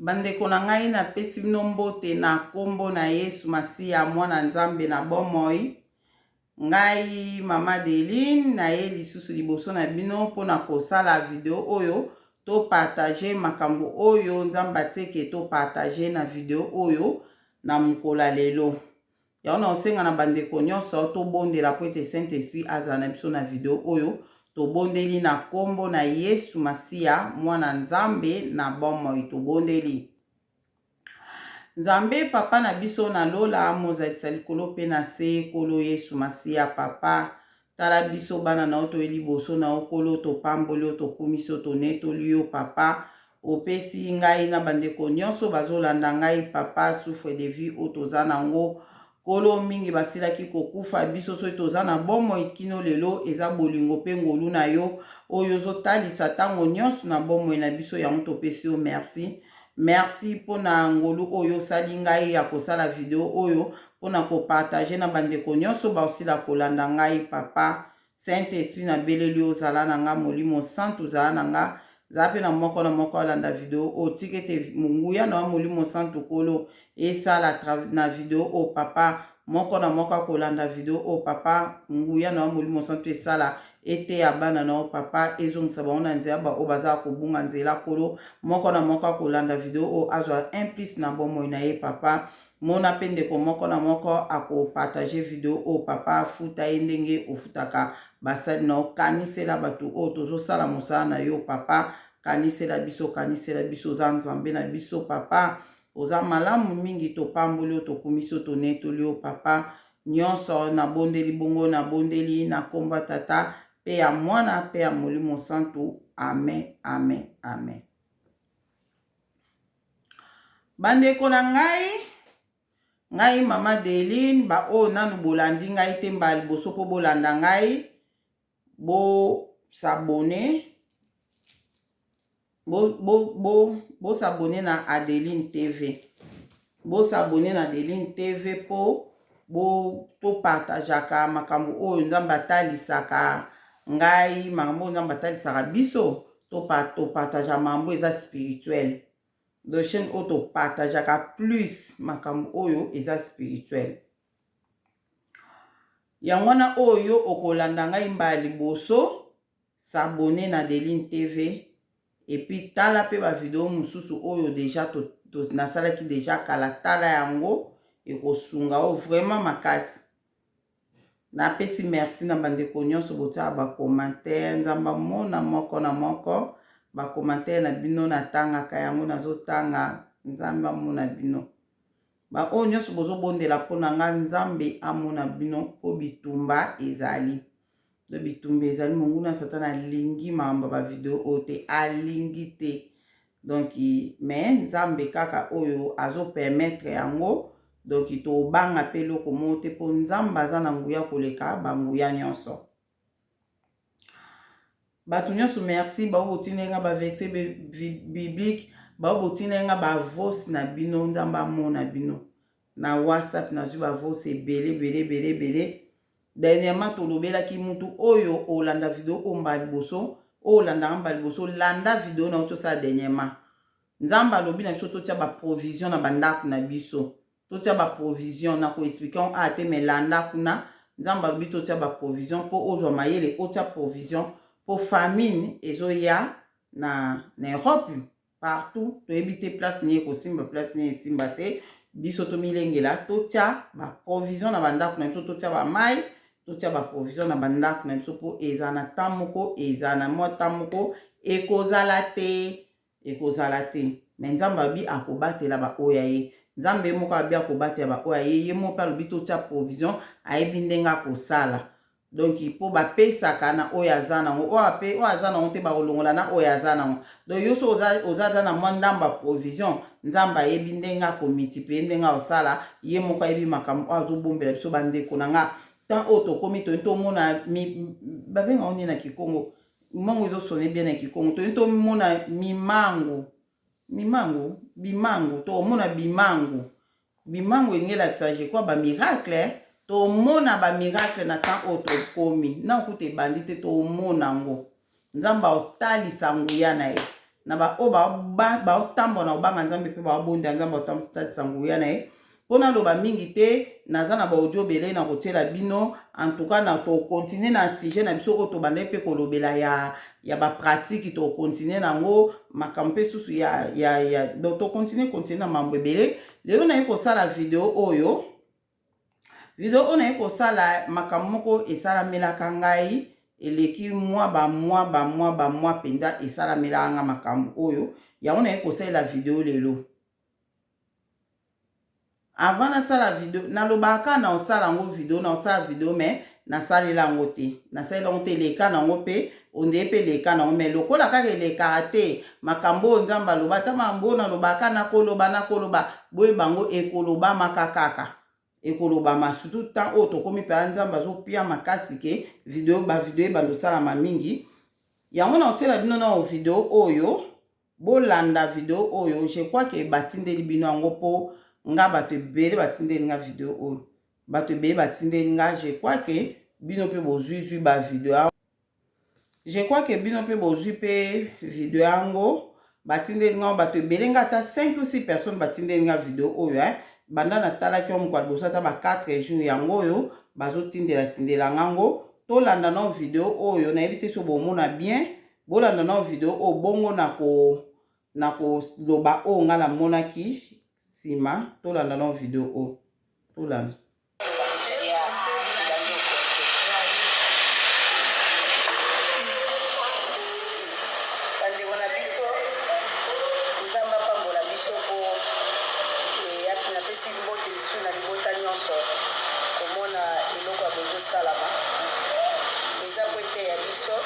Bandeko na ngai, napesi bino mbote na nkombo na Yesu Masiya, Mwana Nzambe na bomoi. Ngai Mama Adeline naye lisusu liboso na bino mpo na kosala video oyo to partager makambo oyo Nzambe atieke to partager na video oyo na mokolo ya lelo. Yango nakosenga na bandeko nyonso tobondela mpo ete Saint Esprit azala na biso na video oyo. Tobondeli na nkombo na Yesu Masiya, Mwana Nzambe na bomoi. Tobondeli. Nzambe Papa na biso na lola, mozalisa likolo mpe na se, Nkolo Yesu Masiya Papa, tala biso bana na yo toye liboso na yo Nkolo, topamboli yo, tokumisi yo, tonetoli yo Papa. Opesi ngai na bandeko nyonso bazolanda ngai Papa souffle de vie oyo toza nango Nkolo, mingi basilaki kokufa, biso soki toza na bomoi kino lelo eza bolingo mpe ngolu na yo oyo ozotalisa ntango nyonso na bomoi na biso, yango topesi yo merci. Merci mpo na ngolu oyo osali ngai ya kosala video oyo mpo na kopartage na bandeko nyonso baosila kolanda ngai Papa. Saint Esprit na beleli yo zala na nga, Molimo Santu zala na nga, zala pe na moko na moko alanda video oyo, tika ete nguya na yo Molimo Santu Nkolo esala na video oyo Papa, moko na moko akolanda video oyo Papa, nguya na yo Molimo Santu esala eteya bana na yo Papa, ezongisa bango na nzela ba oyo baza kobunga nzela Nkolo, moko na moko akolanda video oyo azwa un plus na bomoi na ye Papa. Mona pe ndeko moko na moko ako partager video oyo papa futa ye ndenge ofutaka basali na yo kanisela batu oyo tozo sala mosala na yo papa kanisela biso kanisela biso oza nzambe na biso papa oza malamu mingi topamboli yo tokumisi yo tonetoli yo papa nyonso nabondeli bongo nabondeli na kombo ya tata pe ya mwana pe ya molimo santu amen amen amen. Bandeko na ngai, ngai mama Deline, ba oyo nanu bolandi ngai te mbala liboso mpo bolanda ngai, bo s'abonner bo, bo, bo, bo s'abonner na Adeline TV. Bo s'abonner na Adeline TV mpo bo to partageaka makambo oyo Nzambe atalisaka ngai, makambo oyo Nzambe atalisaka biso, to to partageaka makambo eza spirituel. Donc chaîne oyo to partageaka plus makambo oyo eza spirituel. Yango wana oyo okolanda ngai mbala liboso, s'abonner na Adeline TV et puis tala pe ba video mosusu oyo deja to, to, nasalaki deja kala, tala yango ekosunga yo vraiment makasi. Napesi merci na bandeko nyonso botiaka ba commentaire, Nzambe amona moko na moko ba commentaire na bino, natangaka yango, nazotanga, Nzambe amona bino. Ba oyo nyonso bozobondela mpo na nga, Nzambe amona bino, mpo bitumba ezali. Do bitumba ezali, monguna Satana alingi makambo ya ba video oyo te, alingi te. Donc mais Nzambe kaka oyo azo permettre yango, donc tobanga pe eloko moko te po Nzambe aza na nguya koleka ba nguya nyonso. Bato nyonso merci bao botindeli nga ba verset biblique, bao botindeli nga ba voice na bino, Nzambe amona bino. Na WhatsApp nazwi ba voice ebele ebele ebele ebele. Dernièrement tolobelaki mutu oyo olanda video oyo mbala liboso, oyo olandaka mbala liboso, landa video na yo tosala dernièrement. Nzambe alobi na biso totia ba provision na ba ndako na biso. Totia ba provision, na ko expliquer yango awa te mais landa kuna. Nzambe alobi totia ba provision po ozwa mayele otia provision po famine ezoya na na Europe. Partout toyebi te place nini ekosimba place nini esimba te, biso tomilengela totia ba provision na bandako na biso, totia ba mayi, totia ba provision na bandako na biso po eza na temps moko, eza na mwa temps moko ekozala te, ekozala te. Mais Nzambe alobi akobatela ba oyo ya ye. Nzambe ye moko alobi akobatela ba oyo ya ye, ye moko pe alobi totia provision, ayebi ndenge akosala. Donc po ba pesaka na oyo aza nango, oyo ape oyo aza nango te bakolongola na oyo aza nango. Donc yo soki oza oza ata na mwa ndambo ya provision, Nzambe ayebi ndenge ako multiplier, ndenge akosala, ye moko ayebi makambo oyo azobombela biso. Ba ndeko na nga, temps oyo tokomi tolingi tomona mi babengaka ngo nini na kikongo? Mongo ezo sonner bien na kikongo. Tolingi tomona mimangu, mimangu, bimangu, tokomona bimangu. Bimangu elingi elakisa je crois ba miracle, tomona ba miracle na temps oyo tokomi. Nanu kutu ebandi te, tomona yango. Nzambe akotalisa nguya na ye. Na baoyo baotambola na kobanga Nzambe mpe baobondela Nzambe, aotalisa nguya na ye. Mpo naloba mingi te, naza na baaudio ebele na kotiela bino. En tout cas, na tokontinue na sujet na biso oyo tobandaki mpe kolobela ya bapratique. Tokontinue nango makambo mpe susu ya donc tokontinue continue na mambo ebele. Lelo naye kosala video oyo, video oyo naye kosala makambo moko esalamelaka ngai eleki mwa bamwa bamwa bamwa mpenza. Esalamelaka nga makambo oyo, yango naye kosalela video lelo. Avant nasala video, nalobaka kaka na osala yango video, na osala video, mais nasalela yango te, nasalela yango te. Eleka nango mpe ondeye mpe eleka nango, mais lokola kaka elekaka te makambo oyo Nzambe aloba, ata makambo oyo nalobaka, nakoloba, nakoloba, boyeba yango ekolobamaka kaka, ekolobama. Surtout temps oyo tokomi mpenza, Nzambe azopia makasi ke video, bavideo ebanda osalama mingi. Yango na kotiela bino nao video oyo. Bolanda video oyo. Je crois ke batindeli bino yango, mpo nga bato ebele batindeli nga video oyo, bato ebele batindeli nga. Je crois ke bino mpe bozwizwi bavideo. Je crois ke bino mpe bozwi mpe video yango. Batindeli nga bato ebele nga, ata 5 ou 6 personnes batindeli nga video oyo, eh. Banda natalaki yango mokolo liboso, ata ba 4 jours yango oyo bazotindela tindela ngango. Tolanda nao video oyo. Nayebi te so bomona bien. Bolanda nao video oyo, bongo na koloba oyo nga namonaki nsima. Tolanda nao video oyo, tolanda. Bandeko na biso, Nzambe apambola biso mpo napesi mbote lisusu na libota nyonso. Komona eloko ya bozosalama eza po ete ya biso.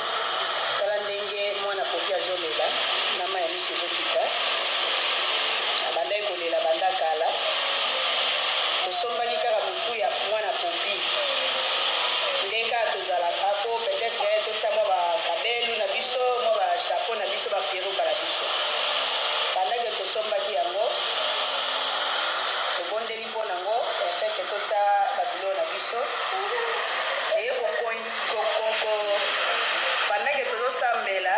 Tala ndenge mwana Popi azolela na mai ya miso ezokita. Abandaki kolela banda kala. Tosombaki kaka motu ya mwana Popi nde kaka tozalaka po peut-être totia mwa bakabelu na biso, mwa bachapeau na biso, baperuka na biso. Bandaki tosombaki yango, tobondeli mpo nango afin totia babiloko na biso. Eye pendant tozosambela,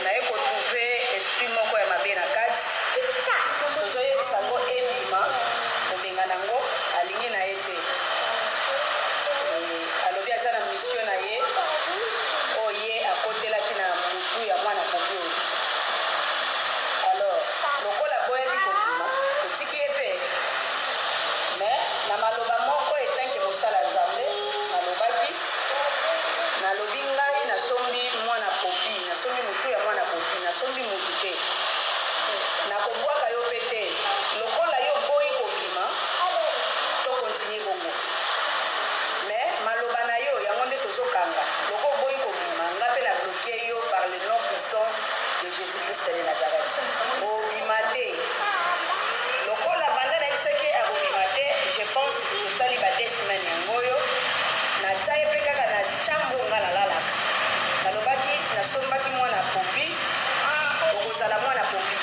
naye kotrouve esprit moko ya mabe na kati. Tozoyebisa yango ebima, kobengana yango, alingi na ye te. Alobi aza na mission na ye oyo ye akotelaki na mutu ya mwana Popi oyo. Alors lokola aboyaki kobima, totiki ye mpe. Mais na maloba moko etanke mosala Nzambe, nalobaki, nalobi: ngai nasombi mwana Popi, nasombi motu ya mwana Popi, nasombi motu te, nakobwaka yo mpe te. Lokola yo boyi kobima, tokontinue bongo, mais maloba na yo yango nde tozokanga. Loko oboyi kobima, nga mpe na bloque yo par le nom puissant de Jésus Christ de Nazareth, obima te. Lokola banda nayebisaki akobima te, je pense tosali ba 2 semaines yango oyo. Natia ye mpe kaka na chambre nga nalalaka. Nalobaki nasombaki mwana Popi, okozala mwana Popi.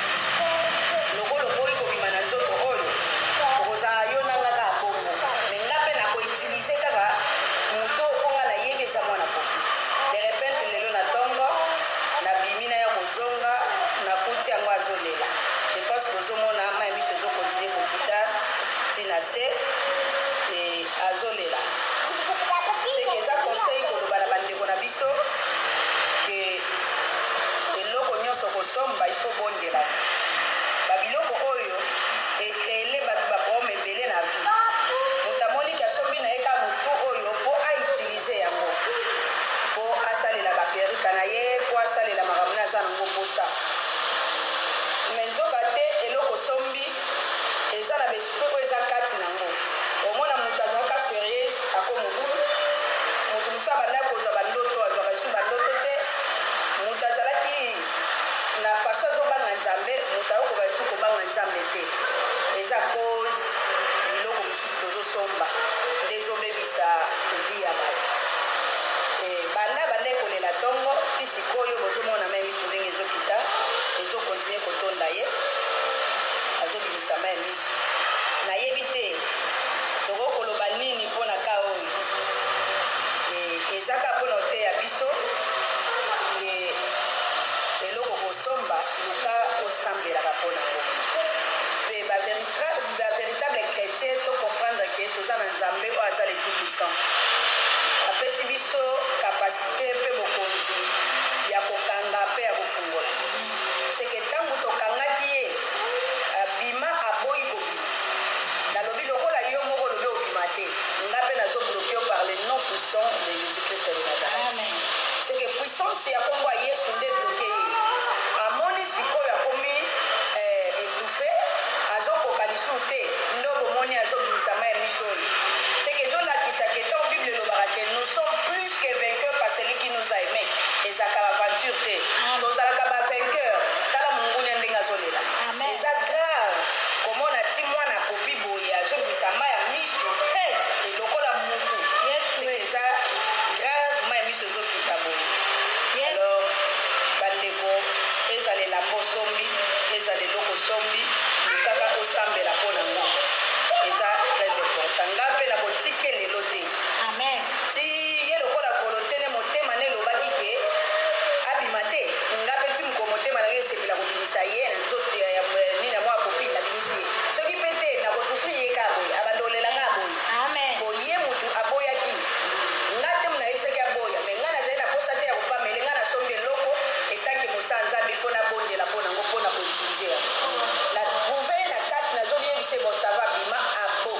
Lokola oboyi kobima na nzoto oyo, okozala yo na nga kaka bongo, mais nga mpe nakoutilize kaka moto oyo mpo nga nayebi eza mwana Popi. De repente, lelo na ntongo nabimi, naya kozonga, nakuti yango azolela. Je pense bozomona mai miso ezokontinue kokita ntina se e azolela. Seke eza conseil koloba na bandeko na biso ke eloko nyonso kosomba, il faut bondela. Babiloko oyo ecréele bato baproblème ebele na vie. Moto amoniki asombi na ye ka motu oyo mpo autilize yango, mpo asalela baperika na ye, mpo asalela makambo na aza nango mposa. Mais nzoka te, eloko osombi eza na baesprit oyo eza kati nango. Omona moto azalaka sérieuse, ako mobulu. Moto mosusu abandaki kozwa bandoto, azwaka lisusu bandoto te. Moto azalaki na façon azobanga Nzambe, moto ayokoka lisusu kobanga Nzambe te. Eza cause biloko mosusu tozosomba nde ezobebisa vie ya bato. Banda bandaki kolela ntongo ti sikoyo, bozomona mai miso ndenge ezokita, ezokontinue kotonda ye, azobimisa mai miso. Nayebi te tokoki koloba nini mpona ka oyo. Eza kaka mpona koteya biso ke eloko. okosomba, luka osambelaka mpo na yango. Mpe ba ba veritable chretien to comprendre que toza na Nzambe oyo aza le tout puissant. Apesi biso capacite mpe bokonzi ya kokanga mpe ya kofungola. C'est que tango tokangaki ye, abima aboyi kobima. Nalobi lokola yo moko olobi obima te, nga mpe nazo bloquer yo par le nom puissant de Jesus Christ de Nazareth. C'est que puissance ya kombo ya Yesu nde bloquer ye. Amoni sikoyo akomi eh, etouffe, azokoka lisusu te, nde bomoni azobimisa mayi ya miso oyo. C'est que ezolakisa que tango Bible elobaka que nous sommes plus que vainqueurs par celui qui nous a aime, ezalaka aventure te. Tozalaka ba vainqueurs. Tala mongunia ndenge azolela. Eza grave komona ti mwana apopi boye azobimisa mayi ya miso hey, lokola mutu. C'est que eza grave, mayi ya miso ezokita boye. Alors bandeko, ezala elamba osombi, ezala eloko osombi, lukaka osambela mpo na ngo, eza très important. Nga mpe nakotike lelo te. Ti ye lokola volonte ne motema ne elobaki ke abima te, nga pe ti mokolo motema na nga esepela kobimisa ye na nzoto ya ya nini ya mwa copine nabimisi ye, soki pe te nako souffrir ye kaka boye, abanda kolela kaka boye po ye mutu aboyaki nga te mutu nayebisaki aboya mais nga nazali na posa te ya kopamela ye, nga nasombi eloko etant que mosala nzambe il faut nabondela po nango po na ko utiliser yango, na trouver ye na kati nazo yebisa ye bon ça va bima abo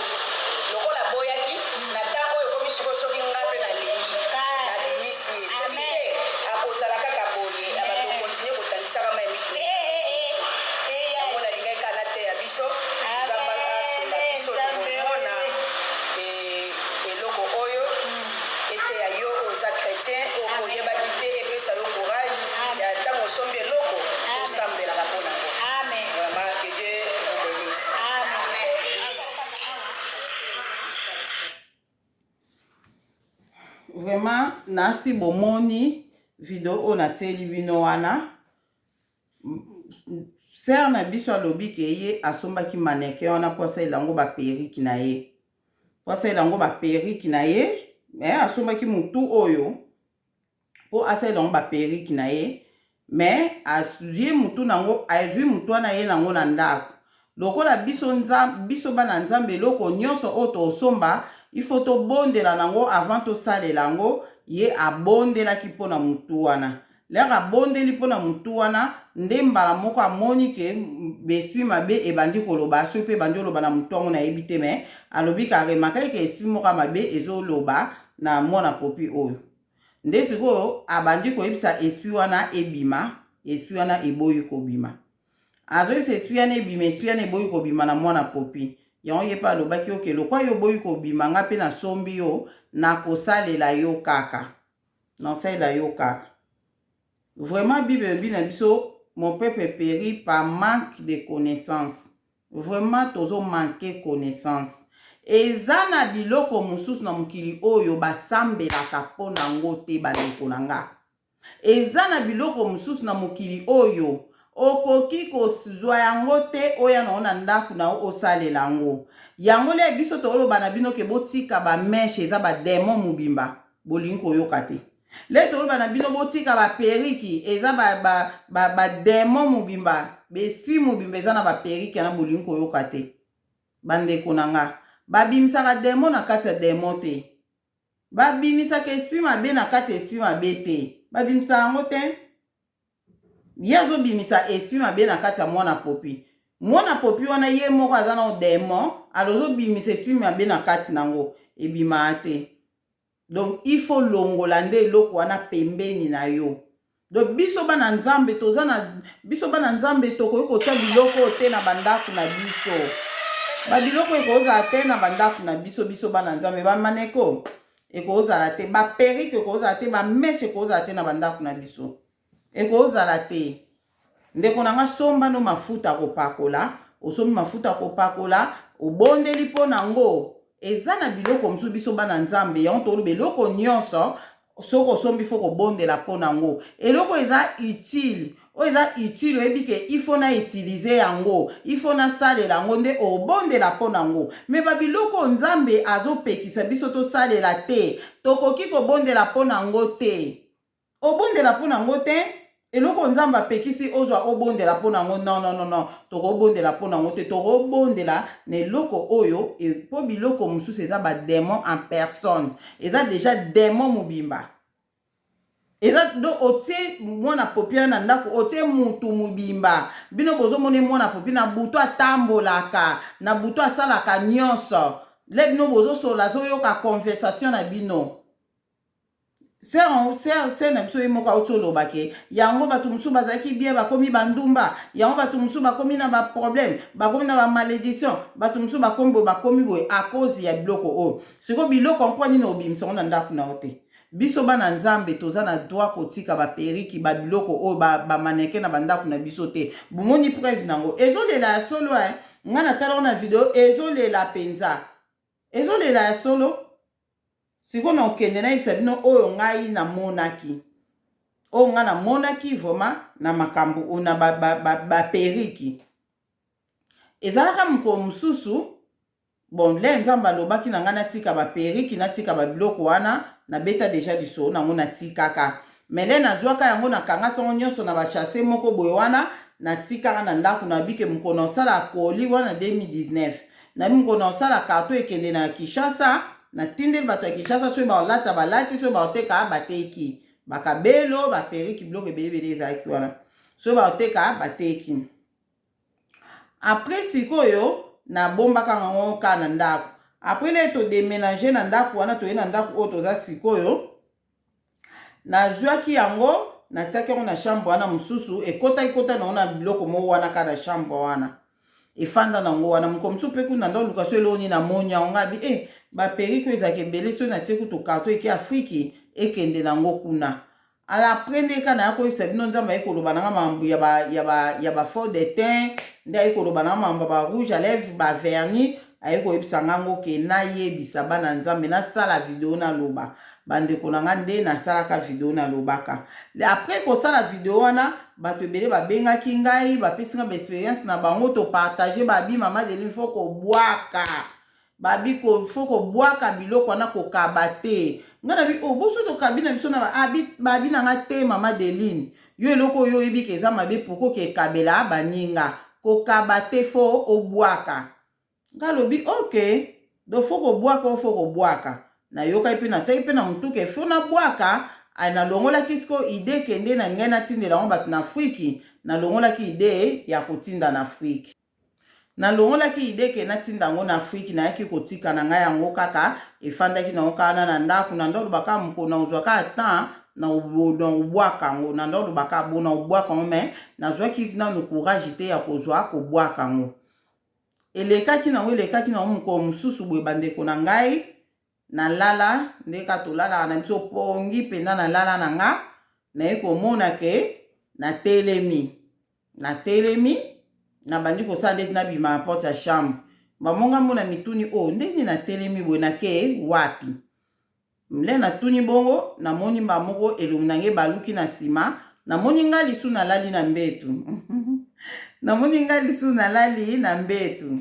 lokola aboyaki. Na temps oyo ekomi sikoyo soki nga pe nalingi nabimisi ye soki te akozala kaka boye abandi ko continuer kotangisaka mayi misu yango nalingaki kaka nateya biso Nzambe asunga biso tokomona eloko oyo eteya yo oyo oza chretien oyo pe oyebaki te epesa yo courage ya tango osombi eloko osambelaka po na ngo vraiment que Dieu vous benisse. Vraiment nasi bomoni video oyo natieli bino wana sœur na biso alobi ke ye asombaki mannequin wana mpo asalela yango ba perruque na ye mpo asalela yango ba perruque na ye mais asombaki mutu oyo mpo asalela yango ba perruque na ye mais azwi mutu nango azwi mutu wana ye nango na ndako lokola biso nzambe biso bana nzambe eloko nyonso oyo tosomba il faut tobondela nango avant tosalela yango ye abondelaki mpo na mutu wana lere abondeli mpo na mutu wana nde mbala moko amoni ke esprit mabe ebandi koloba soki mpe ebandi oloba na mutu yango nayebi te mais alobi ke aremarkaki ke esprit moko ya mabe ezoloba na mwana popi oyo Nde sikoyo abandi koyebisa esprit wana ebima, esprit wana eboyi kobima. Azoyebisa esprit wana ebima, esprit wana eboyi kobima na mwana popi. Yango ye pe alobaki oke lokwa yo oboyi kobima nga pe nasombi yo nakosalela yo kaka. Nakosalela yo kaka. Vraiment Bible elobi na biso mon peuple perit par manque de connaissance. Vraiment tozo manque connaissance. Eza na biloko mosusu na mokili oyo basambelaka mpo na yango te bandeko na nga. Eza na biloko mosusu na mokili oyo okoki kozwa yango te oya na yango na ndako na yo osalela yango. Yango nde biso toloba na bino ke botika ba meche eza ba demon mobimba bolingi koyoka te. Le toloba na bino botika ba periki eza ba ba ba, ba demon mobimba ba esprit mobimba eza na ba periki wana bolingi koyoka te bandeko na nga babimisaka demon na kati ya demon te babimisaka esprit mabe na kati ya esprit mabe te babimisaka yango te ye azobimisa esprit mabe na kati ya mwana popi mwana popi wana ye moko aza na demon alo ozobimisa esprit mabe na kati na yango ebimaka te Donc il faut longola nde eloko wana pembeni na yo. Donc biso bana Nzambe toza na biso bana Nzambe tokoki kotia biloko oyo te na bandako na biso. Ba biloko ekozala te na bandako na biso biso bana Nzambe ba maneko ekozala te ba perruque ekozala te ba mèche ekozala te na bandako na biso. Ekozala te. Ndeko na nga somba no mafuta kopakola, osombi mafuta kopakola, obondeli mpo na ngo. Eza na biloko mosusu biso bana Nzambe yango toloba eloko nyonso soki osombi fo kobondela mpo na ngo. Eloko eza utile, oyo eza utile oyebi ke il faut na utiliser yango, il faut nasalela yango nde obondela mpo na ngo. Mais ba biloko oyo Nzambe azopekisa biso tosalela te, tokoki kobondela mpo na ngo te. Obondela mpo na ngo te. Eloko Nzambe apekisi ozwa obondela mpo na yango, non, non, non, non, tokobondela mpo na yango te. Tokobondela na eloko oyo mpo biloko mosusu eza ba demon en personne, eza deja demon mobimba. Eza do otie mwana popi na ndako, otie mutu mobimba. Bino bozomona ye mwana popi na butu atambolaka, na butu asalaka nyonso. Le bino bozosolola, azoyoka conversation na bino. Sœur na biso ye moko auti oloba ke yango bato mosusu bazalaki bien bakomi bandumba, yango bato mosusu bakomi na baproblème, bakomi na bamalédiction, bato mosusu bakomi boye, bakomi boye à cause ya biloko oyo. Sikoyo biloko mpo nini obimisa yango na ndako na yo te? Biso bana Nzambe toza na droit kotika baperruque, babiloko oyo, bamannequin na bandako na biso te. Bomoni preuve nango, ezolela ya solo. Ngai natala na video, ezolela mpenza, ezolela ya solo. Sikoyo na okende nayebisa bino oyo ngai namonaki, oyo ngai namonaki vraiment na makambo na baperruque. Ezalaka mokolo mosusu, bon, le Nzambe alobaki na ngai natika baperruque, natika babiloko wana. Nabeta deja lisolo nango, natikaka. Mais le nazwaka yango, nakangaki yango nyonso na basachets moko boye wana, natikaka na ndako. Nabike mokolo na osala colis wana 2019, nabi mokolo na osala carton ekende na Kinshasa, natindeli bato ya Kinshasa. Soki baolata, balati, soki baoteka, bateki. Bakabelo, baperruque, biloko ebele ebele ezalaki wana, soki baoteka, bateki. Après sikoyo nabombaka yango kaka na ndako. Après le todéménage na ndako wana, toye na ndako oyo toza sikoyo, nazwaki yango, natiaki yango na chambre wana mosusu. Ekotaki kota nango na biloko moko wana kaka na chambre wana, efanda nango wana. Moko mosusu mpe kuna ndo luka so eloko nini, namoni yango, ngabi e baperruque oyo ezalaka ebele. Soki natie kutu carton, eke Afriki, ekende nango kuna. Ala après nde kaka naya koyebisa bino, Nzambe aye koloba nanga makambo ya bafond de teint, nde aye koloba nanga makambo ya barouge à lèvre, bavernis. Aye koyebisa ngango ke nayebisa bana Nzambe, nasala video, naloba bandeko na nga. Nde nasalaka video, nalobaka. Après kosala video wana, bato ebele babengaki ngai, bapesi nga baexpérience na bango, topartage. Babi: "Mama Deline, faut kobwaka." Babi: "Faut kobwaka biloko wana, kokaba te." Ngai nabi: "O oh, boso tokabi na biso na." Babi na nga: "Te, mama Deline, yo eloko oyo oyebi ke eza mabe, pourquoi okekabela baninga? Kokaba te, faut obwaka." Ngai alobi: "Ok, donc faut kobwaka o faut kobwaka." Nayokaki mpe natiaki mpe na motuka, faut nabwaka. Nalongolaki siko idée kende na ngai natindela yango bato na Afriki. Nalongolaki idée ya kotinda na Afriki, nalongolaki idée ke natinda yango na Afriki. Nayaki kotika na ngai yango kaka, efandaki nango kaka na ndako. Na ndo olobaka mokolo na ozwa kaka temps na obwaka yango, na ndo olobaka bo na obwaka yango, mais nazwaki nano courage te ya kozwa kobwaka yango. Elekaki nango, elekaki nango. Mokolo mosusu boye, bandeko na ngai, nalala nde kaka tolalaka na biso pongi mpenza. Nalala na nga, naye komona ke natelemi, natelemi, nabandi kosala ndeti nabima na porte ya chambre. Bamonga mona mituni oyo: "Ndenge natelemi boye, nake wapi?" Mle natuni bongo, namoni mba moko elongi na ngai baluki na nsima, namoni ngai lisu nalali na mbetu, namoni ngai lisu nalali na mbetu.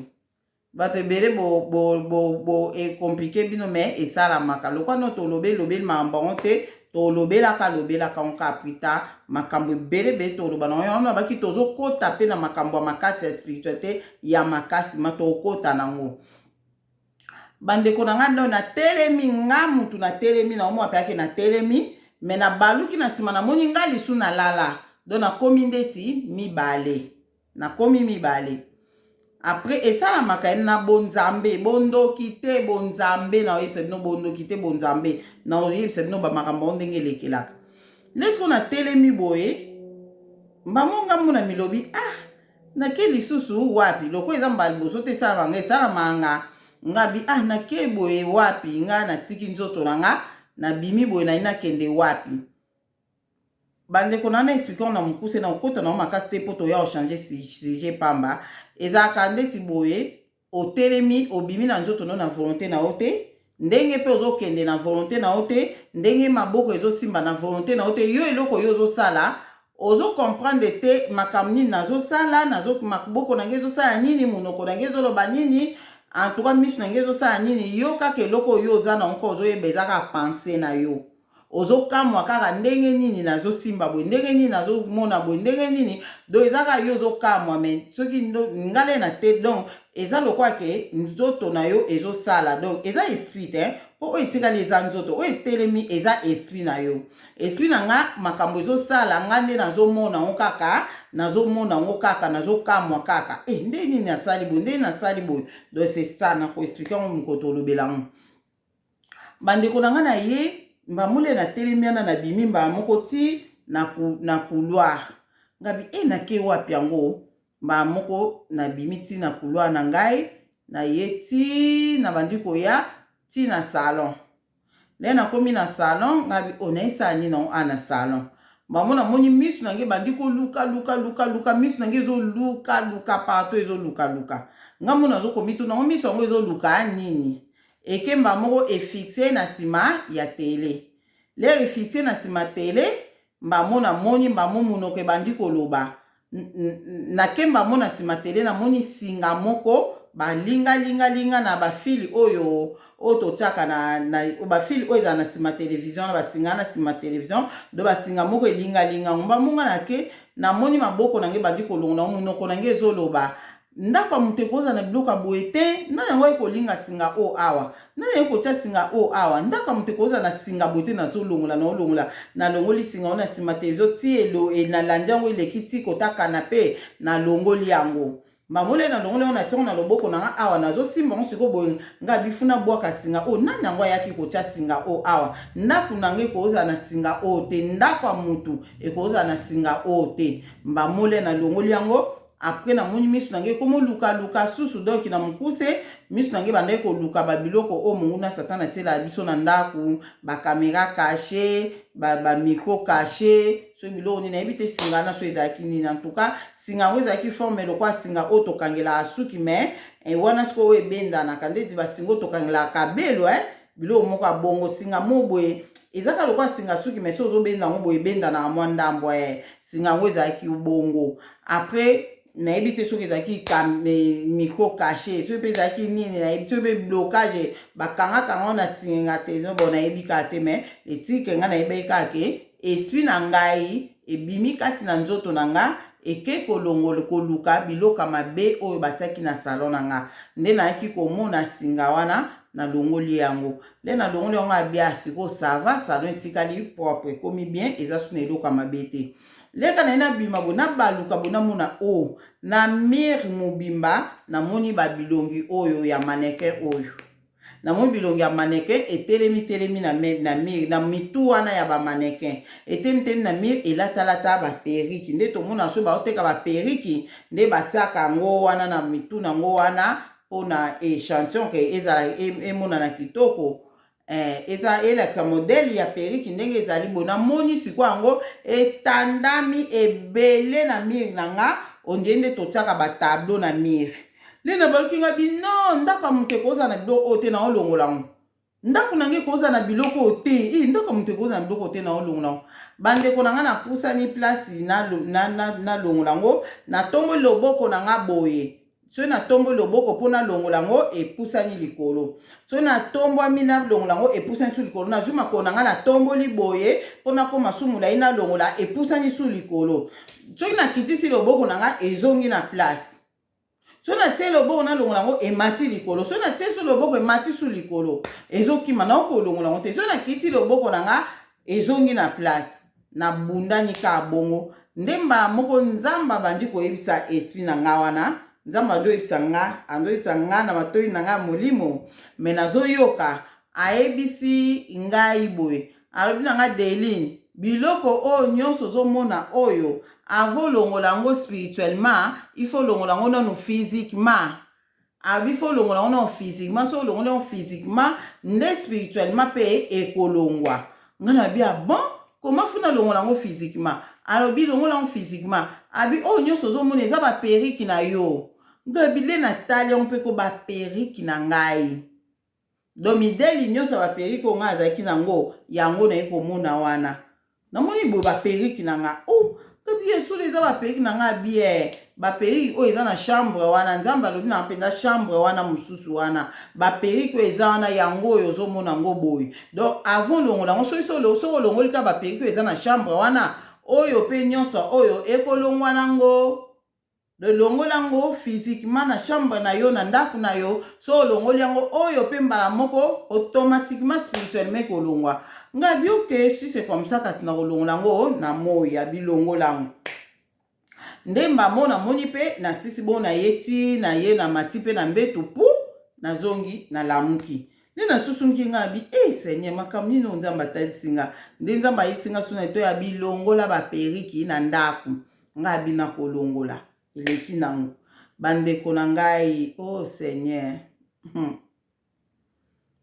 Bato ebele bo ecompliquer bino, mais esalamaka lokwa no. Tolobi elobeli makambo yango te, tolobelaka lobelaka yango kaka plus tard. Makambo ebele ebele toloba nango yango nabaki, tozokɔta mpe na makambo ya makasi ya spiritualité ya makasi, ma tokɔta nango. Bandeko na ngai, ndo natelemi, nga mutu natelemi, naomona mpe ake natelemi, mais nabaluki na nsima, namoni nga lisu nalala. Donc nakomi ndeti mibale, nakomi mibale. Après esalamaka ye na bonzambe, bondoki te, bonzambe. Naoyebisa bino, bondoki te, bonzambe. Naoyebisa bino bamakambo yango ndenge elekelaka. Ndeti ko natelemi boye, mbango nga mona milobi: "Ah, nake lisusu wapi?" Loko eza mbala liboso te esalamaka nga, esalamaka nga. Ngabi: "Ah, nake boye wapi? Nga natiki nzoto na nga, nabimi boye, nayi nakende wapi?" Bandeko na na expliquer na mokuse, na kokota nango makasi te mpo toya kochange sujet pamba. Ezalaka ndeti boye: otelemi, obimi na nzoto no na volonté na yo te, ndenge mpe ozokende na volonté na yo te, ndenge maboko ezosimba na volonté na yo te. Yo eloko oyo ozosala, ozocomprendre te makambo nini nazosala, maboko na ngai ezosala nini, monoko na ngai ezoloba nini, en tout cas miso na ngai ezosala nini. Yo kaka eloko oyo oza nango, ozoyeba, eza kaka pensée na yo. Ozokamwa kaka ndenge nini nazosimba boye, ndenge nini nazomona boye, ndenge nini. Donc eza kaka yo ozokamwa, mais soki nga nde na te, donc eza lokola ke nzoto na yo ezosala. Donc eza esprit te, mpo oyo etikali eza nzoto, oyo etelemi eza esprit na yo. Esprit na nga, makambo ezosala nga nde nazomona yango kaka, nazomona yango kaka, nazokamwa kaka e nde nini asali boye, nde nasali boye. Donc c'est ça, nakoexpliquer yango mokolo tolobela yango. Bandeko na nga, na ye mbamule natelemi wana, nabimi mbala moko ti na couloir. Ngabi e nake wapi yango? Mbala moko nabimi ti na couloir na ngai, naye ti nabandi koya ti na salon. Nde nakomi na salon, ngabi o nayesala nini nango a na salon? Bango namoni miso na ngai ebandi koluka luka luka luka, miso na ngai ezoluka luka partout, ezoluka luka. Nga mo nazokomituna yango, miso yango ezoluka nini? Ekemba moko efixe na nsima ya télé. L'heure efixe na nsima télé, mbamo namoni mbamo monoko ebandi koloba. Nakemba mo na nsima télé, namoni singa moko balingalingalinga na bafils oyo totiaka na bafils oyo ezala na nsima télévision, na basinga na nsima télévision. Do basinga moko elingalinga ngo. Mbamonga nake, namoni maboko na ngai ebandi kolongola, monoko na ngai ezoloba: "Ndako ya moto ekozala na biloko ya boye te. Nani yango ekolinga singa oyo awa? Nani yango kotia singa oyo awa? Ndako ya moto ekozala na singa boye te." Nazolongola, naolongola, nalongoli singa oyo na nsima télévision ti elo nalandi yango, eleki ti kota canapé, nalongoli yango. Bamole nalongoli yango, natiango na loboko na nga awa, nazosimba yango sikoyo boye. Nga bifuna bwaka singa oyo. Nani yango ayaki kotia singa oyo awa? Ndako na ngai ekozala na singa oyo te. Ndako ya motu ekozala na singa oyo te. Mbamole nalongoli yango. Après namoni miso na ngai ekomolukaluka susu. Donc na mokuse, miso na ngai bandaki koluka babiloko oyo monguna Satan atielaka biso na ndako, bacaméra cachée, bamicro caché, soki biloko nini, nayebi te. Singa wana so ezalaki nini? En tout cas, singa yango ezalaki forme lokola singa oyo tokangelaka suki, mais wana sikoyo oyo ebendanaka ndeti basinga oyo tokangelaka kabelo, biloko moko ya bongo. Singa mo boye ezaka lokola singa suki, mais so ozobenda yango boye, ebendanaka mwa ndambo. Singa yango ezalaki bongo. Après nayebi te soki ezalaki micro caché, soki mpe ezalaki nini, nayebi soki mpe blocage bakangakanga ngo na tinga télévision. Bon, nayebi kaka te, mais etike ngai nayebaki kaka ke esprit na ngai ebimi kati na nzoto na nga, eke kolongola, koluka biloko ya mabe oyo batiaki na salon na nga. Nde nayaki komona singa wana, nalongoli yango. Nde nalongoli yango, abia sikoyo ça va, salon etikali propre, ekomi bien, eza su na eloko ya mabe te. Leka na ye, nabima boye, nabaluka boye, namona o na mur mobimba, namoni babilongi oyo ya mannequin oyo. Namoni bilongi ya mannequin etelemi telemi na mur, na mitu wana ya bamannequin etelemi telemi na mur, elatalata baperruque. Nde tomona so baoteka baperruque, nde batiaka yango wana na mitu nango wana mpona échantillon ke ezala emonana kitoko, eza elakisa modèle ya perruque ndenge ezali boye. Namoni sikoyo yango etandami ebele na mur na nga, ondie nde totiaka batableau na mur. Nde nabaluki nga bino, ndako ya moto ekozala na biloko oyo te, na olongola yango. Ndako na ngai ekozala na biloko oyo te. E, ndako ya moto ekozala na biloko te, na olongola yango. Bandeko na ngai, napusani place nalongola yango, natomboli loboko na nga boye. Soki natomboli loboko mpo nalongola yango, epusani likolo. Soki natombwami nalongola yango, epusani su likolo. Nazwi makolo na ngai, natomboli boye mpo nakóma su molai, nalongola, epusani su likolo. Soki nakitisi loboko na ngai, ezongi na place. Soki natie loboko nalongola yango, emati likolo. Soki natie su loboko, emati su likolo, ezokima, naoki kolongola yango te. Soki nakiti loboko na nga, ezongi na place. Nabundani kaka bongo. Nde mbala moko Nzambe abandi koyebisa esprit na nga wana. Nzambe azoyebisa nga, azoyebisa nga na matoi na nga ya molimo, mais nazoyoka. Ayebisi ngai boye, alobi na nga: "Deline, biloko oyo nyonso ozomona oyo, avant olongola yango spirituellement, il faut olongola yango nanu physiquement." Alobi faut olongola yango nano physiquement. Soki olongoli yango physiquement, nde spirituellement mpe ekolongwa. Ngai na bi: "Ah bon, comment faut nalongola yango physiquement?" Alobi: "Longola yango physiquement." Abi oyo nyonso ozomona eza baperruque na yo. Ngai bile natali yango mpe ko baperruque na ngai. Donc modèle nyonso ya baperruque oyo ngai azalaki nango, yango naye komona wana. Namoni boye baperruque na nga o oh, Tobi ye solo eza ba perruque na nga bien. Ba perruque oyo eza na chambre wana Nzambe alobi na mpenza chambre wana mosusu wana ba perruque oyo eza wana yango oyo ozomona yango boye. Donc avant longola yango soki soki olongoli kaka ba perruque oyo eza na chambre wana oyo mpe nyonso oyo ekolongwa nango. Longola yango physiquement na chambre na yo na ndaku na yo so olongoli yango oyo pe mbala moko automatiquement spirituellement ekolongwa nga bi ok si c'est comme ça kasi na kolongola yango na moi ya bilongola yango nde mbamo namoni pe na sisi bo na ye ti na ye na mati pe na mbetu pu nazongi nalamuki nde nasusunki nga bi e eh, seigneur makambo nini oyo nzambe atalisi nga nde nzambe ayebisi nga suna to ya bilongola baperiki na ndako Nga abi nakolongola eleki nango ba ndeko na ngai oh seigneur hum.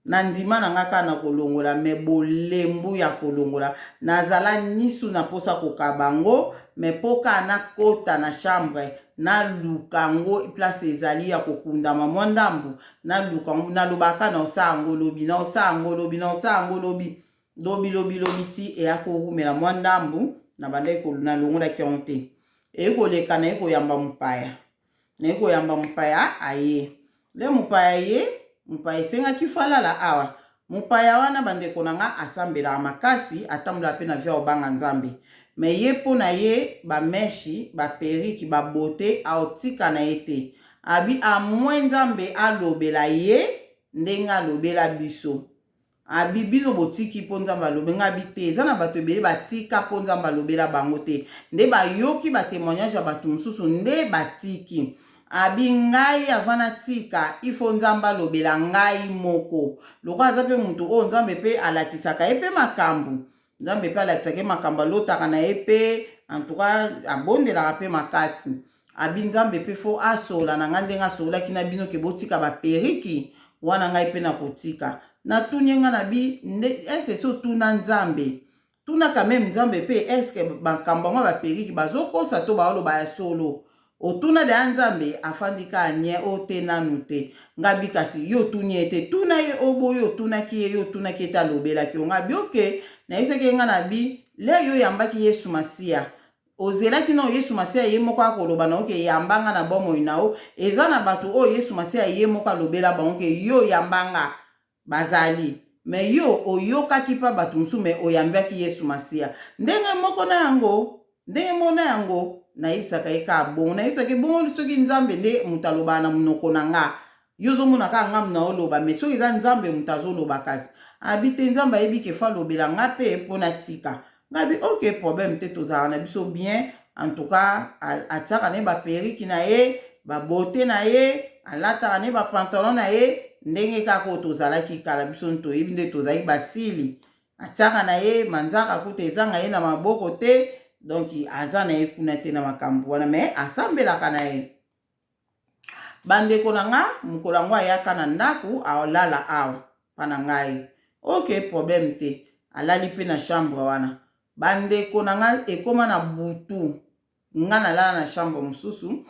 Na ndima na nga kaka na kolongola mais bolembu ya kolongola nazala nisu na posa kokaba ngo mais po kaka nakota na chambre naluka ngo place ezali ya kokundama mwa ndambu naluka ngo nalobaka na osala yango lobi na osala yango lobi na osala yango lobi Lobi lobi lobi ti eya kowumela mwa ndambu nabandaki nalongolaki yango te eye koleka naye koyamba mopaya naye koyamba mopaya aye nde mopaya ye mopaya esengaki fo alala awa mopaya wana bandeko na nga asambelaka makasi atambolaka mpe na vie ya kobanga nzambe me ye mpo na ye bameshi baperiki babote aotika na ye te abi amwe nzambe alobela ye ndenge alobela biso Abi bino botiki po nzambe alobe nga abi te eza na batu ebele batika po nzambe alobela bango te nde bayoki ba temoignage ya batu mususu nde batiki abi ngai avant natika il faut nzambe alobela ngai moko lokola aza pe mutu oyo nzambe pe alakisaka ye pe makambu Nzambe pe alakisaka ye makambo alotaka na ye pe en tout cas abondelaka pe makasi abi nzambe pe fo asola na ngai ndenge asololaki na bino ke botika ba periki wana ngai pe nakotika natuni ye ngai na bi nde ese esi otuna nzambe tuna quand meme nzambe pe eske makambo yango ya ba periki bazokosa to baoloba ya solo Otuna deja nzambe afandi ka nye o te nanu te nga bi kasi yo otuni ye te tuna ye obo yo otunaki ye yo otunaki ye te alobelaki yo nga bi ok nayebisaki ye nga na bi le yo oyambaki yesu masiya ozelaki nao yesu masiya ye moko akoloba na yo ke yamba nga na bomoi na yo eza na bato oyo yesu masiya ye moko alobela bango ke yo yamba nga Bazali mais yo oyokaki pa batu mosusu mais oyambiaki yesu masiya ndenge moko na yango ndenge moko na yango nayebisaka ye kaka bongo nayebisaka ye bongo soki nzambe nde moto alobaka na monoko na nga yo ozomona kaka nga na oloba mais soki eza nzambe moto azoloba kasi abi te nzambe ayebi ke fo alobela nga mpe mpo natika nga bi ok problème te tozalaka na biso bien en tout cas atiaka na ye baperiki na ye babote na ye alataka na ye bapantalon na ye ndenge kaka oyo tozalaki kala biso toyebi nde tozalaki basili atiaka na ye manzaka kuta ezanga ye na maboko te donc aza na ye kuna te na makambo wana mais asambelaka na ye Bandeko na nga mokolo yango ayaka na ndaku alala awa pa na ngai ok problème te alali pe na chambre wana bandeko na nga ekoma na butu nga nalala na chambre mosusu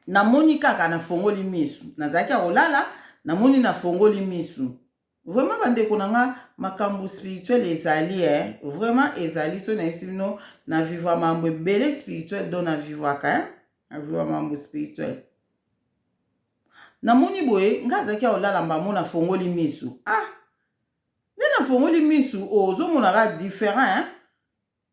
namoni kaka nafongoli misu nazalaki ya kolala namoni nafongoli misu Vraiment ba ndeko na nga makambu spirituel ezali eh vraiment ezali soki nayebisi bino na vivra mambo ebele spirituel donc na vivraka eh na vivra mambo spirituel namoni boye nga azalaki ya kolala mbamo nafongoli misu ah nde nafongoli misu ozomona ka différent hein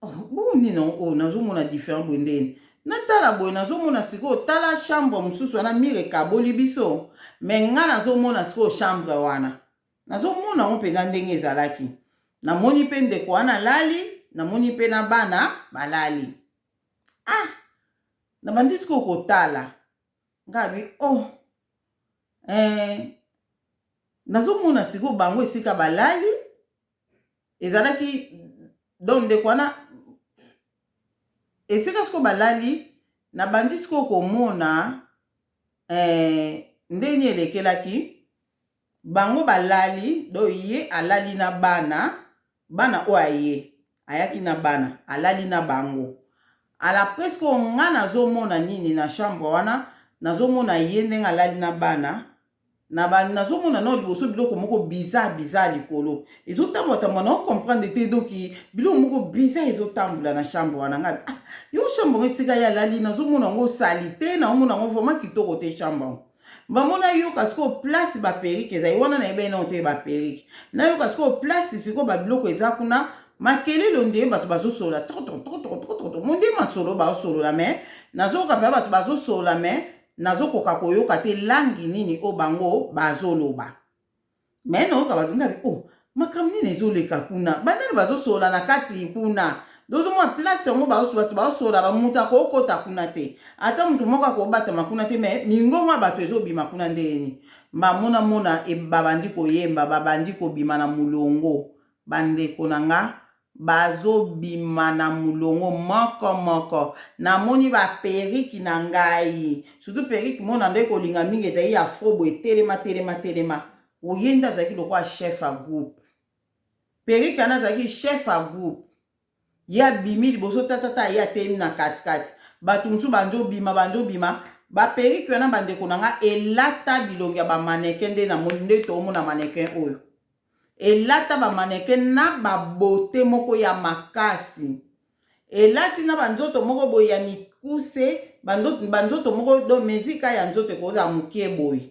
Oh, bongo nini yango oyo nazomona différent boye ndeni natala boye nazomona sikoyo tala chambre mosusu wana mire ekaboli biso me nga nazomona sikoyo chambre wana nazomona yango mpenza ndenge ezalaki namoni mpe ndeko wana alali namoni mpe na bana balali ah nabandi sikoyo kotala nga abi oh eh, nazomona sikoyo bango esika balali ezalaki donc ndeko wana esika sikoyo balali nabandi sikoyo komona eh, ndenge nini elekelaki bango balali donc ye alali na bana bana oyo aye ayaki na bana alali na bango ala presque oyo nga nazomona nini na chambre wana nazomona ye ndenge alali na bana. Na ba nazomona nao liboso biloko moko bizarre bizarre likolo ezotambola tambola, nao comprendre te. Donc biloko moko bizarre ezotambola na chambre wana. Ngai, ah, yo chambre yango esika ye alali, nazomona yango sali te, naomona yango vraiment kitoko te chambre yango. Bamona yoka sikoyo place baperruque ezali wana, nayebaki nao te baperruque. Nayoka sikoyo place sikoyo babiloko eza kuna, makelelo nde bato bazosolola trotrotrotrotrotroto monde masolo bazosolola, mais nazoyoka mpenza bato bazosolola, mais nazokoka koyoka te langi nini oyo bango bazoloba. Mais nayoka bato ngabi, oh, makambo nini ezoleka kuna, banani bazosolola na kati kuna? Tozomona place yango, bato bazosolola, bamoto akokota kuna te, ata moto moko akobatama kuna te, mais mingongo ya bato ezobima kuna ndeni. Bamonamona babandi koyemba, babandi kobima na molongo. Bandeko na nga, bazobima na molongo moko moko. Namoni baperruque na ngai, surtout perruque mona nde kolinga mingi ezali ya afro boye, telema telema telema. Oye nde azalaki lokola chef ya groupe. Perruque wana azalaki chef ya groupe. Ye abimi liboso tatata, ye atelemi na katikati, bato mosusu bandi obima, bandi obima. Baperruque wana, bandeko na nga, elata bilongi ya bamannequin. Nde namoni nde toomona mannequin oyo elata bamannequin na babote moko ya makasi, elati na banzoto moko boye ya mikuse, banzoto moko do mezika ya nzoto ekozala moke boye,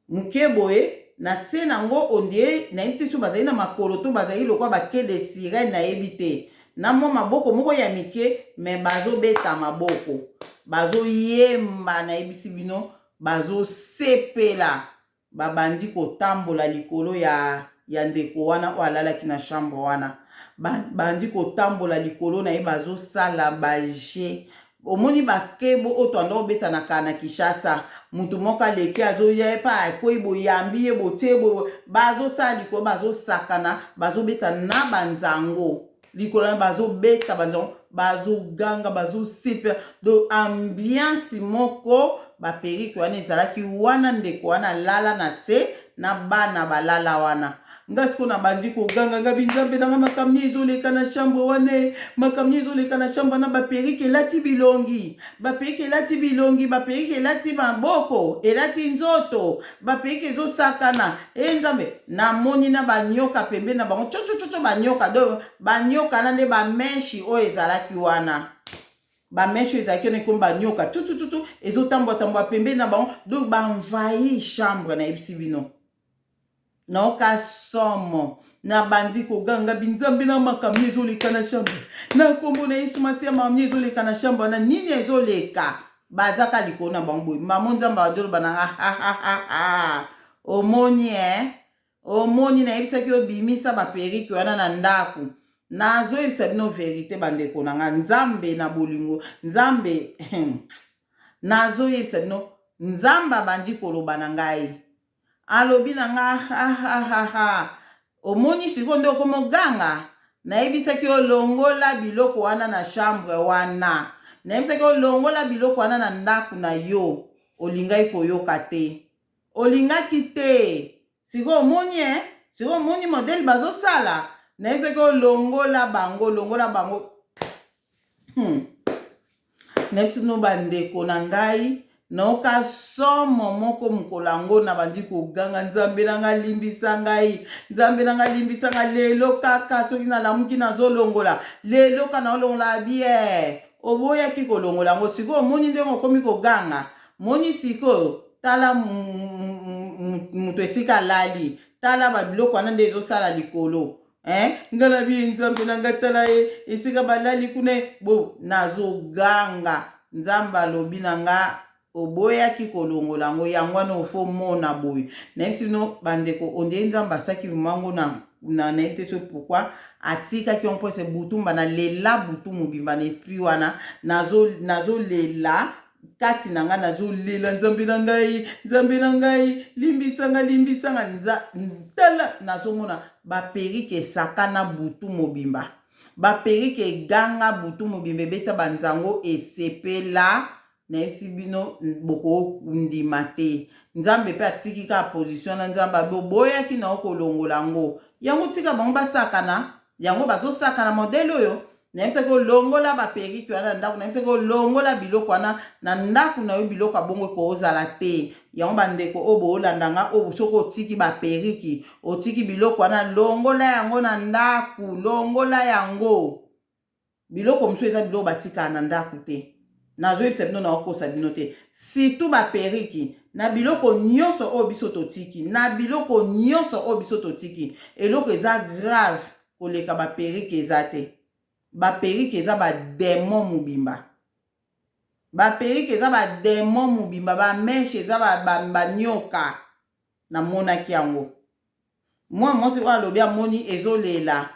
moke boye. Na se nango ondie nayebi te so bazali na makolo to bazali lokola baqueue de sirène, nayebi te, na mwa maboko moko ya mike, mais bazobeta maboko, bazoyemba. Nayebisi bino, bazosepela. Babandi kotambola likolo ya ndeko wana oyo alalaki na chambre wana. Bandi kotambola likolo na ye, bazosala baje. Omoni bakebo oyo toanda kobeta na kala na Kinshasa, mutu moko aleki, azoya epa, akwei, boyambi ye, botie boye. Bazosala likolo, bazosakana, bazobeta na banzango likolo wana, bazobeta banzango, bazoganga, bazosepela. Donc ambiance moko baperruque wana ezalaki wana. Ndeko wana alala na se na bana balala wana. Nga sikoyo nabandi koganga, ngabi: "Nzambe nanga, makambo nini ezoleka na chambre wana? E, makambo nini ezoleka na chambre wana? Baperruque elati bilongi, baperruque elati bilongi, baperruque elati maboko, elati nzoto, baperruque ezosakana. E Nzambe!" Namoni na banyoka pembeni na bango, cocococo, banyoka. Donc banyoka na nde bamèches oyo ezalaki wana, bamèches oyo ezalaki wana ekomi banyoka tutututu, ezotamboatamboa pembeni na bango. Donc baenvahir chambre. Nayebisi bino, naoka somo. Nabandi koganga: "Binzambe na, makambo ezoleka na chambre, na nkombo na Yesu Masiya, makambo ezoleka na chambre wana, nini ezoleka?" Bazaka likolo na bango boye. Mamo Nzambe adoloba na nga: "Omoni e, omoni, nayebisaki obimisa baperruque wana na ndako." Nazoyebisa bino vérité, bandeko na nga, Nzambe na bolingo, Nzambe, nazoyebisa bino, Nzambe abandi koloba na ngai, alobi na nga: "Hahahaha, omoni sikoyo nde okoma oganga? Nayebisaki olongola biloko wana na chambre wana, nayebisaki olongola biloko wana na ndako na yo, olingaki koyoka te, olingaki te. Sikoyo omoni e, sikoyo omoni modèle bazosala. Nayebisaki olongola bango, longola bango." Nayebisi bino, bandeko na ngai, naoka somo moko mokolo yango. Nabandi koganga: "Nzambe na ngai, limbisa ngai, Nzambe na ngai, limbisa ngai. Lelo kaka soki nalamuki, nazolongola, lelo kaka naolongola." Bie oboyaki kolongola yango, sikoyo omoni ndenge okomi koganga? Moni sikoyo, tala moto esika alali, tala babiloko wana nde ezosala likolo. Eh? Nga na biye: "Nzambe na ngai, tala ye esika balali kuna." Bo nazoganga, Nzambe alobi na nga: "Oboyaki kolongola yango, yango wana ofo mona boye." Nayebisi bino, bandeko, ondie Nzambe asaki vraimen ngo na nayebi te soki pourquoi atikaki yango, mpo ese butumba nalela butu mobimba na esprit wana. Nazolela nazo kati na ngai, nazolela: "Nzambe na ngai, Nzambe na ngai, limbisa ngai, limbisa ngai." Tala, nazomona baperruque esakana butu mobimba, baperruque eganga butu mobimba, ebeta banzango, esepela. Nayebisi bino, bokondima te. Nzambe mpe atiki kaka position na Nzambe abe: "Oboyaki na yo kolongola yango, yango tika bango basakana yango, bazosakana modèle oyo. Nayebisaki olongola baperruque wana na ndako, nayebisaki olongola biloko wana na ndako na yo, biloko ya bongo ekozala te." Yango bandeko oyo boolanda nga oyo, soki otiki baperiki, otiki biloko wana, longola yango na ndako, longola yango. Biloko mosusu eza biloko batikaka na ndako te. Nazoyebisa bino, naokosa bino te. Surtout baperiki na biloko nyonso oyo biso totiki, na biloko nyonso oyo biso totiki, eloko eza grave koleka baperiki eza te. Baperiki eza bademon mobimba. Baperiki eza bademon mobimba, bameshe eza banyoka. Ba, ba Namonaki yango. Mwana mwasi oyo alobi amoni ezolela,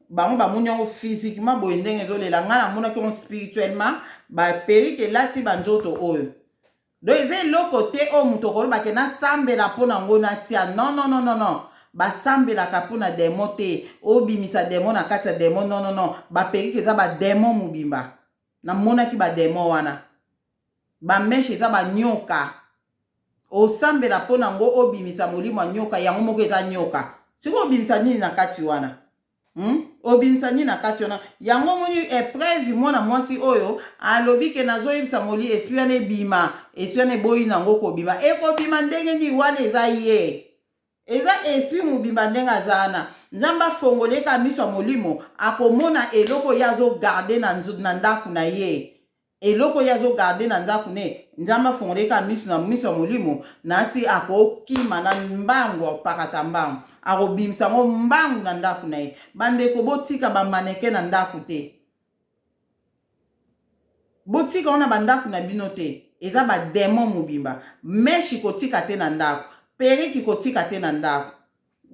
bango bamoni yango physiquement boye ndenge ezolela, ngai namonaki yango spirituellement, baperike elati banzoto oyo. Donc eza eloko te oyo moto okoloba ke nasambela mpo na yango natia. Non, non, non, non, non. Basambelaka mpo na demo te, obimisa demo na kati ya demo. Non, non, non. Baperike eza bademo mobimba. Namonaki bademo wana. Bameshe eza banyoka. Osambela mpo na yango obimisa molimo ya nyoka, yango moko eza nyoka. Sikoyo obimisa nini na kati wana? Obimisa nini na kati wana? Yango omoni epreuve, mwana mwasi oyo alobi ke nazoyebisa moli esprit wana ebima, esprit wana eboyi nango kobima. Ekobima ndenge nini? Wana eza ye, eza esprit mobimba ndenge aza wana. Nzambe afongoli ye kaka miso ya molimo, akomona eloko ye azogarde na ndako na ye, eloko ye azogarde na ndako ne. Nzambe afongoli ye kaka miso na miso ya molimo, nasi akokima na mbangu, akopakata mbangu, akobimisa yango mbangu na ndako na ye. Bandeko, botika bamaneke na ndako te, botika wana bandako na bino te, eza bademon mobimba. Meshi kotika te na ndako, periki kotika te na ndako.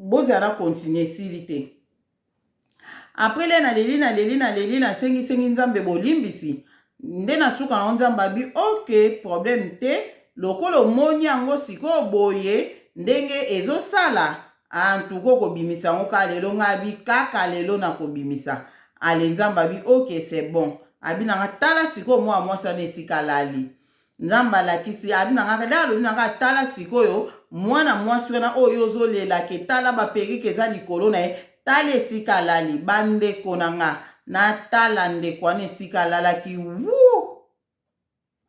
Bozala na continue, esili te. Après le naleli, naleli, naleli, nasengisengi Nzambe bolimbisi, nde na suka nango Nzambe abi ok, problème te, lokola omoni yango sikoyo boye ndenge ezosala, antuka okobimisa yango kaka lelo. Ngai abi kaka lelo nakobimisa. Ale, Nzambe abi ok, c'est bon. Abi nanga tala sikoyo mwana mwasi wana esika alali. Nzambe alakisi, abi na nga, alobi na nga: tala sikoyo mwana mwasi wana oyo ozolela ke tala baperike eza likolo na ye, tala esika alali. Bandeko na nga, natala ndeko wana esika alalaki, wu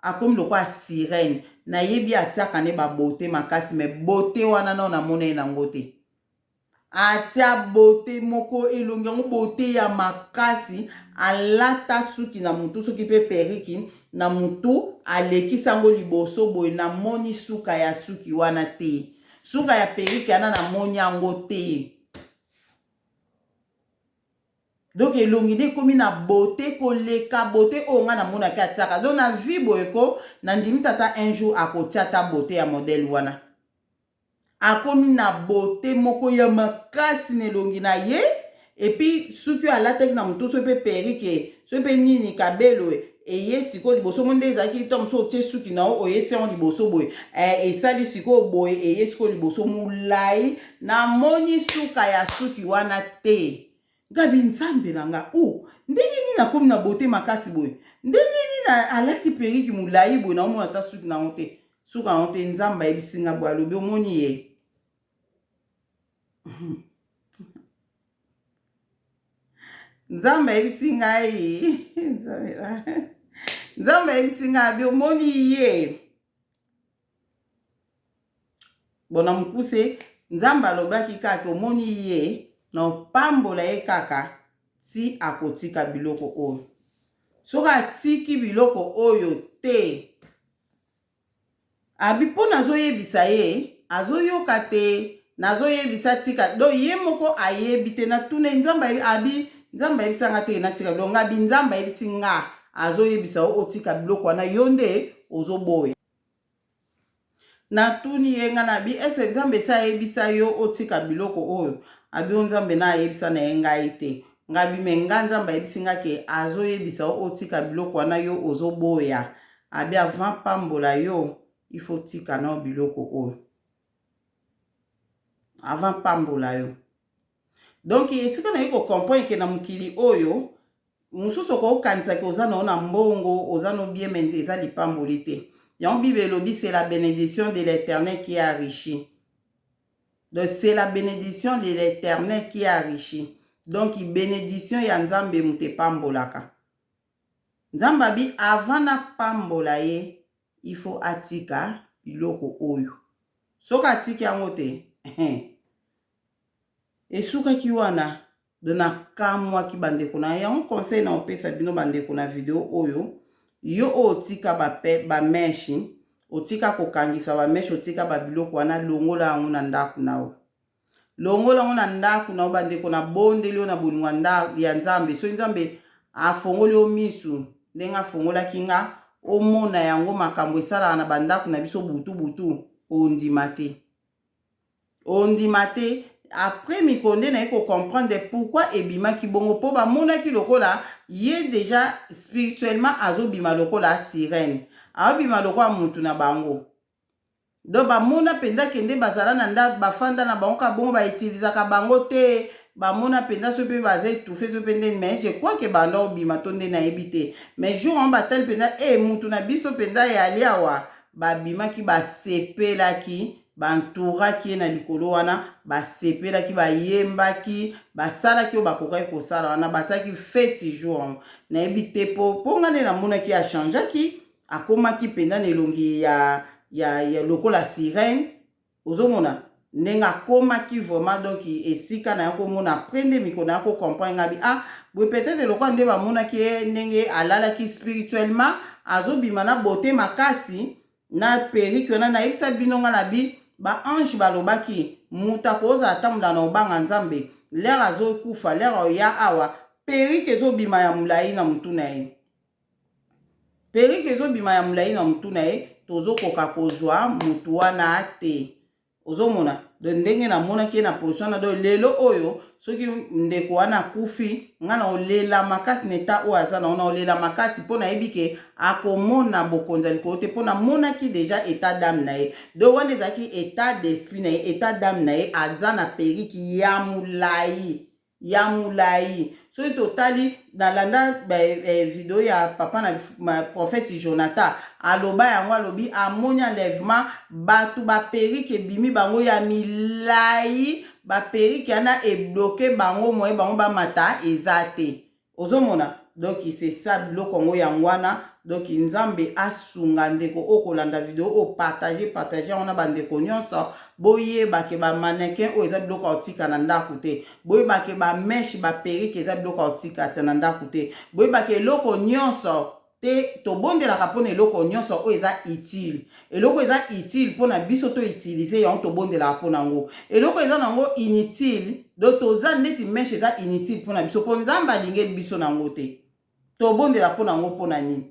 akomi lokola sirene. Nayebi atiaka nde babote makasi, me bote wana nao namona ye nango te. Atia bote moko elongi yango bote ya makasi, alata suki na mutu, soki mpe periki na mutu, alekisi yango liboso boye. Namoni suka ya suki wana te, suka ya periki wana namoni yango te. Donc elongi nde ekomi na bote koleka bote oyo ngai namonaki atiaka. Donc na vie boye ko nandimi tata un jour akotia ata bote ya modele wana. Akomi na bote moko ya makasi na elongi na ye, epuis suki oyo alataki na motu, soki mpe perike, soki mpe nini kabelo eye sikoyo liboso mo nde ezalaki ntango mosusu otie suki na yo, oyesi yango liboso boye, esali sikoyo boye, eye sikoyo liboso molai. Namoni suka ya suki wana te. Gabi, Nzambe na nga, o ndenge nini nakomi na bote makasi boye? Ndenge nini alati periki molai boye, naomona ata suki na yango te, suka yango te? Nzambe ayebisi nga boye, alobi: omoni ye? Nzambe ayebisi ngai, Nzambe ayebisi ngai, abi: omoni ye? Bona mokuse, Nzambe alobaki kaka: omoni ye, na opambola ye kaka ti akotika biloko oyo. Soki atiki biloko oyo te, abi mpo nazoyebisa ye, azoyoka te. Nazoyebisa tika, donc ye moko ayebi te. Natuna ye, Nzambe abi, Nzambe ayebisa nga te natika biloko. Nga abi: Nzambe ayebisi nga, azoyebisa yo otika biloko wana, yo nde ozoboya. Natuni ye, nga na bi: ese Nzambe esi ayebisa yo otika biloko oyo? Abi o Nzambe na ayebisa na ye ngai te. Nga bi: me nga Nzambe ayebisi nga ke azoyebisa yo otika biloko wana, yo ozoboya. Abi avant pambola yo, il faut tika nao biloko oyo avant pambola yo. Donc esika naye kocomprendre ke na mokili oyo mosusu okokanisaki oza nao na mbongo, oza no bien, mais eza lipamboli te. Yango Bible elobi: c'est la bénédiction de l'Éternel qui enrichit. Donc c'est la bénédiction de l'Éternel qui enrichit. Donc bénédiction ya Nzambe moto epambolaka. Nzambe abi avant napambola ye, il faut atika biloko oyo. Soki atiki yango te, esukaki wana. Donc nakamwaki bandeko na yango. Conseil na opesa bino bandeko na video oyo: yo oyo otika bamèches, otika kokangisa bamèches, otika babiloko wana, longola yango na ndako na yo, longola yango na ndako na yo. Bandeko, nabondeli yo na bolingo ya Nzambe. Soki Nzambe afongoli yo misu ndenge afongolaki nga, omona yango, makambo esalaka na bandako na biso butu butu, ondima te, ondima te. Après mikolo nde naye kocomprendre pourquoi ebimaki bongo, mpo bamonaki lokola ye déjà spirituellement azobima lokola sirène, azobima lokola mutu na bango. Donc bamona mpenza kende bazala na ndako, bafanda na bango ka bongo, bautilisaka bango te. Bamona mpenza so mpe baza étouffé so mpe ndeni, mais je crois que banda obima to nde nayebi te. Mais jour yango batali mpenza e mutu na biso mpenza yali awa, babimaki, basepelaki, bantouraki ye na likolo wana, basepelaki, bayembaki, basalaki oyo bakokaki kosala wana, basalaki fête jour yango. Nayebi te mpo nga nde namonaki achangeaki, akomaki mpenza na elongi ya lokola sirène. Ozomona ndenge akomaki vraiment. Donc esika na ya komona, après nde mikolo na ya kocomprendre nga bi ah boye, peut-être lokola nde bamonaki ye ndenge alalaki spirituellement, azobima na beauté makasi na perruque wana. Nayebisa bino nga na bi baange balobaki moto akozala atambola na obanga Nzambe, l'heure azokufa, l'heure oya awa, perruque ezobima ya molai na motu na ye, perruque ezobima ya molai na motu na ye, tozokoka kozwa motu wana te. Ozomona donc ndenge namonaki ye na position na. Donc lelo oyo, soki ndeko wana akufi, nga na olela makasi na eta oyo aza nango, na olela makasi, mpo nayebi ke akomona bokonzi ya likolo te, mpo namonaki déjà état d'âme na ye. Donc wana ezalaki état d'esprit na ye, état d'âme na ye. Aza na perruque ya molai, ya molai. Soki totali, nalanda video ya papa na prophète Jonathan, aloba yango, alobi amoni enlèvement, bato baperruque ebimi bango ya milai, baperruque wana ebloquer bango, moye bango bamata eza te. Ozomona, donc c'est ça, biloko yango, yango wana. Donc Nzambe asunga ndeko oyo kolanda video oyo, partage, partage yango na bandeko nyonso. Boyebake bamannequin oyo eza biloko ya kotika na ndako te. Boyebake bamèches, baperruque eza biloko ya kotika te na ndako te. Boyebake eloko nyonso te tobondelaka mpona eloko nyonso oyo eza utile. Eloko eza utile mpona biso toutiliser yango, tobondelaka mpona yango. Eloko eza nango inutile, donc toza neti mèche eza inutile mpona biso, mpo Nzambe alingeli biso nango te, tobondela mpona yango mpona nini?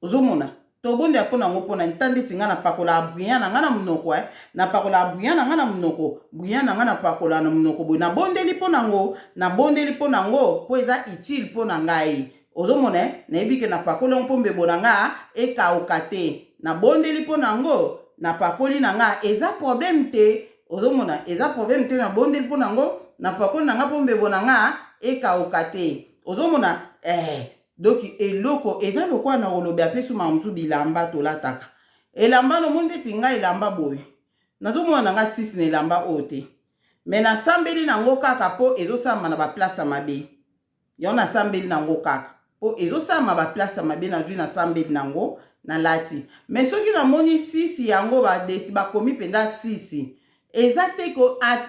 Ozomona, tobondela mpona yango mpona nta ndeti ngai napakola brillant na ngai na monoko, napakola brillant na ngai na monoko, brillant na ngai napakola na monoko boye, nabondeli mpo nango, nabondeli mpo nango mpo eza utile mpo na ngai. Ozomona, nayebi ke napakoli yango mpo mbebo na nga ekauka te. Nabondeli mpo nango, napakoli na nga, eza problème te. Ozomona, eza problème te. Nabondeli mpo nango, napakoli na nga mpo mbebo na nga ekauka te. Ozomona, donc eloko eza lokola na koloba apesu makambo mosusu, bilamba tolataka, elamba nomoni ndeti ngai elamba boye, nazomona na nga sisi na elamba oyo te, mais nasambeli nango kaka mpo ezosalama na baplace ya mabe. Yango nasambeli nango kaka mpo ezosalama baplace ya mabe. Nazwi, nasambeli nango, nalati. Mais soki namoni sisi yango, bakomi mpenza sisi eza te,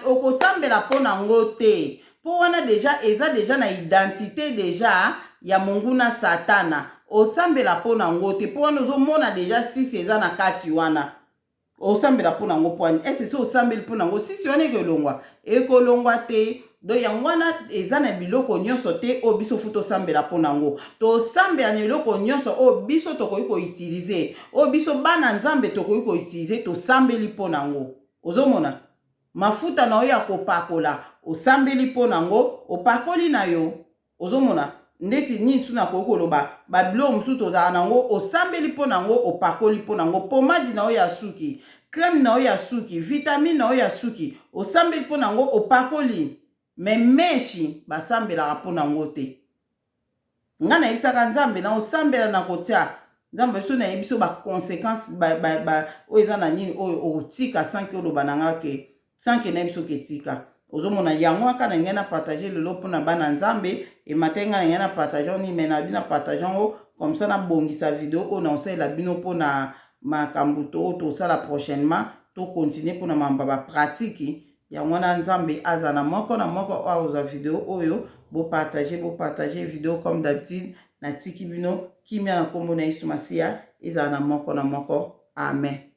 okosambela mpo nango te, mpo wana déjà eza déjà na identité déjà ya monguna Satana. Osambela mpo nango te, mpo wana ozomona déjà sisi eza na kati wana. Osambela mpo nango mpo wani ese so osambeli mpo nango, sisi wana ekolongwa? Ekolongwa te. Donc yango wana eza na biloko nyonso te oyo biso fu tosambela mpo nango. Tosambela na eloko nyonso oyo biso tokoki koutiliser, oyo biso bana Nzambe tokoki koutiliser, tosambeli mpo nango. Ozomona, mafuta na oyo ya kopakola, osambeli mpo nango, opakoli na yo. Ozomona ndeti nini su nakoki koloba, babiloko mosusu tozala nango, osambeli mpo nango, opakoli mpo nango. Pomade na oyo ya suki, crème na oyo ya suki, vitamine na oyo ya suki, osambeli mpo nango, opakoli. Mais mèche, basambelaka mpo nango te. Nga nayebisaka Nzambe na osambela na kotia Nzambe biso, nayebi biso baconséquence oyo eza na nini oyo okotika sanki oloba na nga ke sanke nayebi soki etika. Ozomona, yango aka na ngai na partage lelo mpona bana Nzambe. Emate ngai na ngai na partage nini, mais nabi na partage yango comme ça, nabongisa video oyo na osalela bino mpona. makambo to tosala prochainement, tocontinue mpona mambo ya bapratique yango wana. Nzambe aza na moko na moko oyo akozwa video oyo. Bopartage, bopartage video comme d'habitude. Natiki bino kimia na nkombo na Yesu Masiya. Ezala na moko na moko. Amen.